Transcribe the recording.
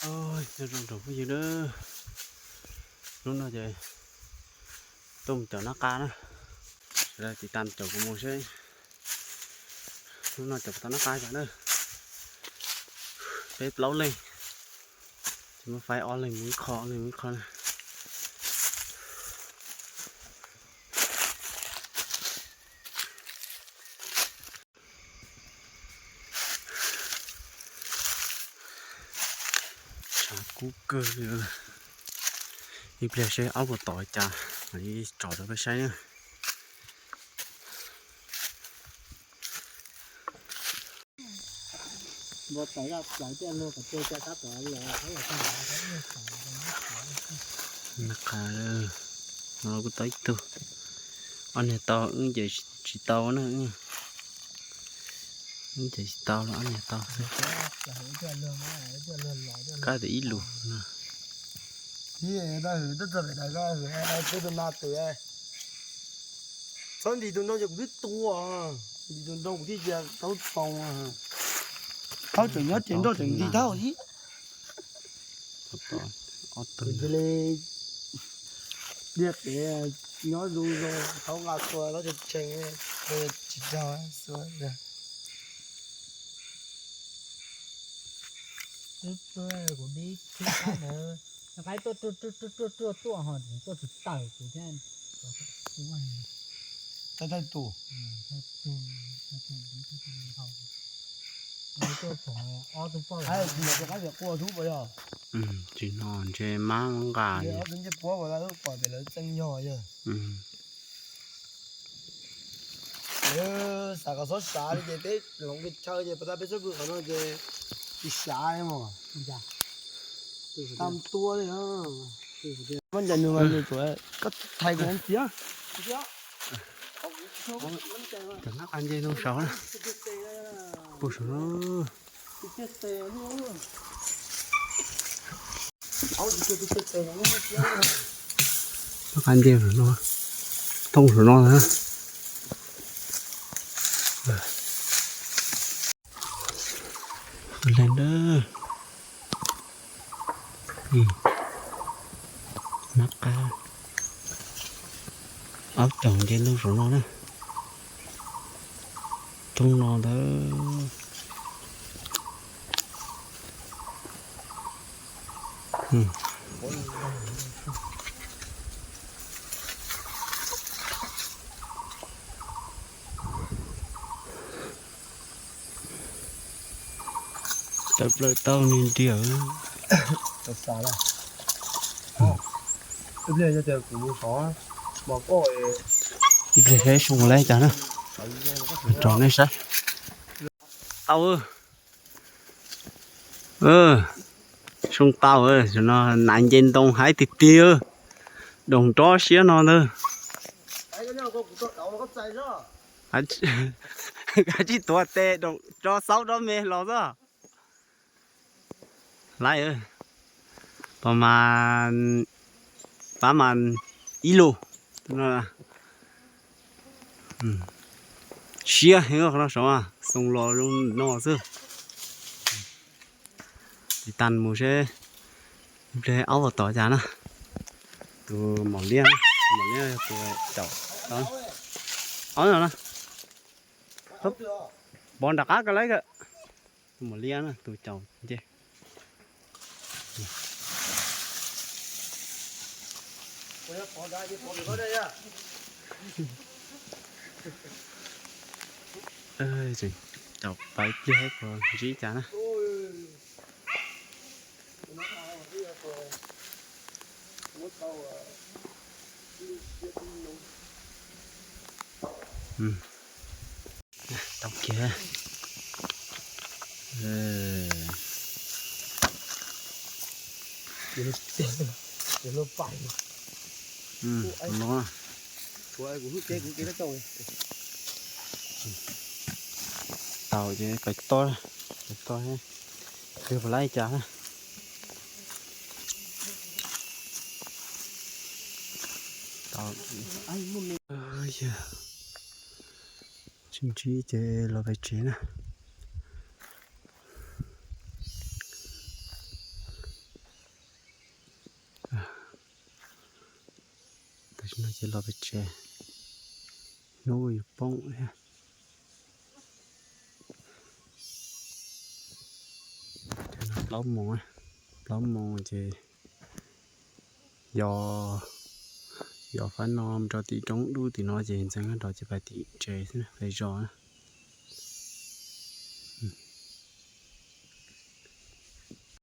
Nyob zoo tsoom phooj ywg na, hnub no ces tuaj mus caum nab qa na, sawv daws tiv tas caum kuv mus seb hnub no caum puas tau nab qa cas na. Peb plaub leej, ces muab faib ob leeg mus ib qho, ob leeg mus ib qho na. Tshav kub kawg li. Ib pliag seb ob puas tom cas, mam li tsom rau peb saib na. Nab qa, no kuj tau ib tug. Ob niag tau, wb ces tsis tau na. Wb ces tsis tau los ob niag tau. Kab tias ib lus no. Txhob ntim tus nrau ces kuv twb tua, ntim tus nrau kuv thiaj cia tau tau. Thaub tseem nyob ces nrau tseem ntim thaub thiab. Cia li diaj qev nyob zoo zoo, thaub nqa xua los tseem tseem, tsis raug xua. Kuv dib khib qab ntawd, qaib tuaj tuaj tuaj tuaj tuaj ho tuaj tsis tawm kuv thiab. Thaij thaij tus. Tsis no ntshe mab nqa li. Ob tug ncej puab pom lawv pom pem lawv txeeb yog yog. Xav kom txhob sav li ces peb hloov pes tsawg ces pas tas peb txhob pw qhov no ces tsis sav li mos. Tam tua li. Muab ncaim nws mas nws tsuas koj thaiv kuv hauv txiv. Cov nab qa nce ntoo saud na. Puag saum no. Nab qa nce saum no, thooj saum no na. Tus leeg na. Nab qa ob caug nce ntoo saum no na. Thooj no ntawd. Tawm plaws tau ni ntiag. Ib pliag saib zoo li cas na, rau nej saib. Tau, zoo tau, no nas nce ntoo haib tiag tiag, doog nrob siab no ntag. Kav tsij tuav tes doog tso xaub dob me los xwb. Laiv, pab mas ib lus no. Siab heev qhov no saud, xoo los zoo no xwb. Tiv tas mus seb ib pliag aub puas tom cas na. Tus maum liab, tus maum liab tus caum, aub no na, pov nram qab kawg lawm. Tus maum liab na tus caum nce. Tseem caum pais pliag puas ntsib cas na. Tau kiag. No. Tau ces pais toj, pais toj, twb puas laib cas na. Tsis ntsib ces los pem tsev na. No ces los pem tsev, hnub yuav poob thiab. Plaub moos, plaub moos ces yos, yos fab no rau tim roob dub tim no ces ntxeev rov ces pais tim tsev xwb, pais zos.